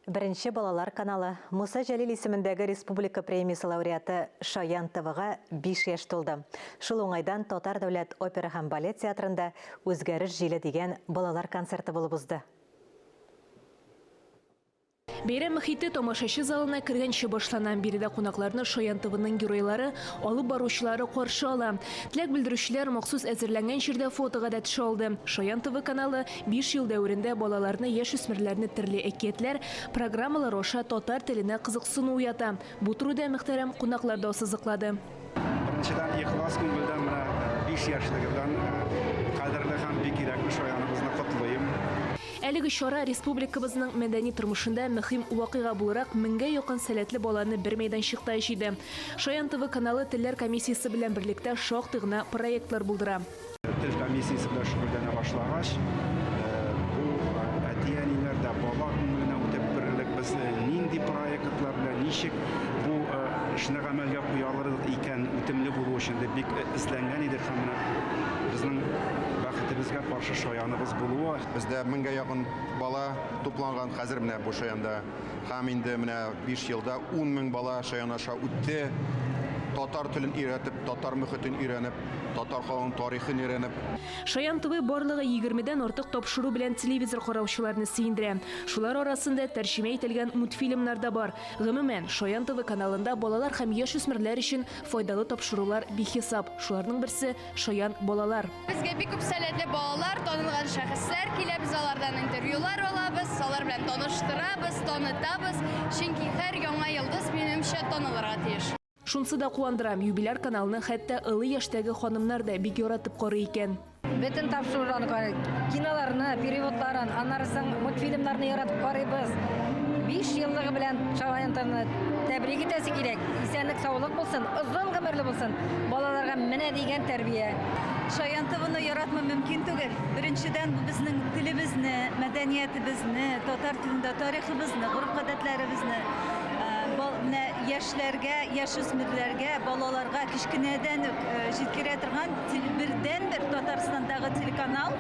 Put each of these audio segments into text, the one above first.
Беренче балалар каналы Муса Җәлил исемендәге республика премиясе лауреаты Шаян ТВга 5 яшь тулды. Шул уңайдан Татар дәүләт опера һәм балет театрында Үзгәреш җиле дигән балалар концерты булып узды. Бәйрәм мохите тамашачы залына кергәнче башлана. Биредә кунакларны Шаян ТВның геройлары, алып баручылары каршы ала. Теләк белдерүчеләр махсус әзерләнгән җирдә фотога да төшә алды. Шаян ТВ каналы Биш ел дәверендә балаларны, яшүсмерләрне төрле әкиятләр, программалар аша татар теленә кызыксыну уята. Бу турыда мөхтәрәм кунаклар да ассызыклады. Беренчедән, ихлас күңелдән менә 5 яшьлеге белән кадерле һәм бик кирәкле Шаяныбызны котлыйм. Әлеге чара республикабызның мәдәни тормышында мөһим вакыйга буларак меңгә якын сәләтле баланы бер мәйданчыкта җыйды. Шаян ТВ каналы телләр комиссиясе белән берлектә шактый гына проектлар булдыра. Тел комиссиясе белән шөгыльләнә башлагач, бу әти-әниләр дә бала күңеленә үтеп керерлек без нинди проектлар белән ничек бу эшне гамәлгә куя алыр икән, үтемле булу өчен дип бик эзләнгән идек һәм менә безнең бәхетебезгә каршы Шаяныбыз булуы. Бездә меңгә якын бала тупланган хәзер менә бу Шаянда. Һәм инде менә 5 елда 10 мең бала Шаян аша үтте. Татар телен өйрәтеп, татар мөхитен өйрәнеп, татар халкының тарихын өйрәнеп. Шаян ТВ барлыгы егермедән артык тапшыру белән телевизор караучыларны сөендерә. Шулар арасында тәрҗемә ителгән мультфильмнар да бар. Гомумән, Шаян ТВ каналында балалар һәм яшүсмерләр өчен файдалы тапшырулар бихисап. Шуларның берсе, Шаян балалар. Безгә бик күп сәләтле балалар, танылган шәхесләр килә, без алардан интервьюлар алабыз, алар белән таныштырабыз, танытабыз, чөнки һәр яңа йолдыз, минемчә, танылырга тиеш. Шунсы да куандыра, юбиляр каналны хәтта олы яшьтәге ханымнар да бик яратып карый икән. Бөтен тапшыруларны карыйк, киноларны, переводларын, аннары соң мультфильмнарны яратып карыйбыз. 5 еллыгы белән Шаян ТВны тәбрик итәсе кирәк. Исәнлек-саулык булсын, озын гомерле булсын. Балаларга менә дигән тәрбия. Шаян ТВны яратмау мөмкин түгел. Беренчедән, бу безнең телебезне, мәдәниятебезне, татар телендә тарихыбызны, гореф-гадәтләребезне менә яшьләргә, яшүсмерләргә, балаларга кечкенәдән үк җиткерә торган бердәнбер Татарстандагы телеканал.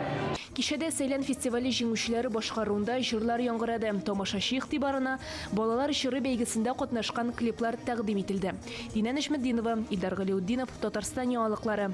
Кичәдә Сәйлән фестивале җиңүчеләре башкаруында җырлар яңгырады. Тамашачы игътибарына Балалар җыры бәйгесендә катнашкан клиплар тәкъдим ителде. Динә Нәҗметдинова, Илдар Галиутдинов, Татарстан яңалыклары.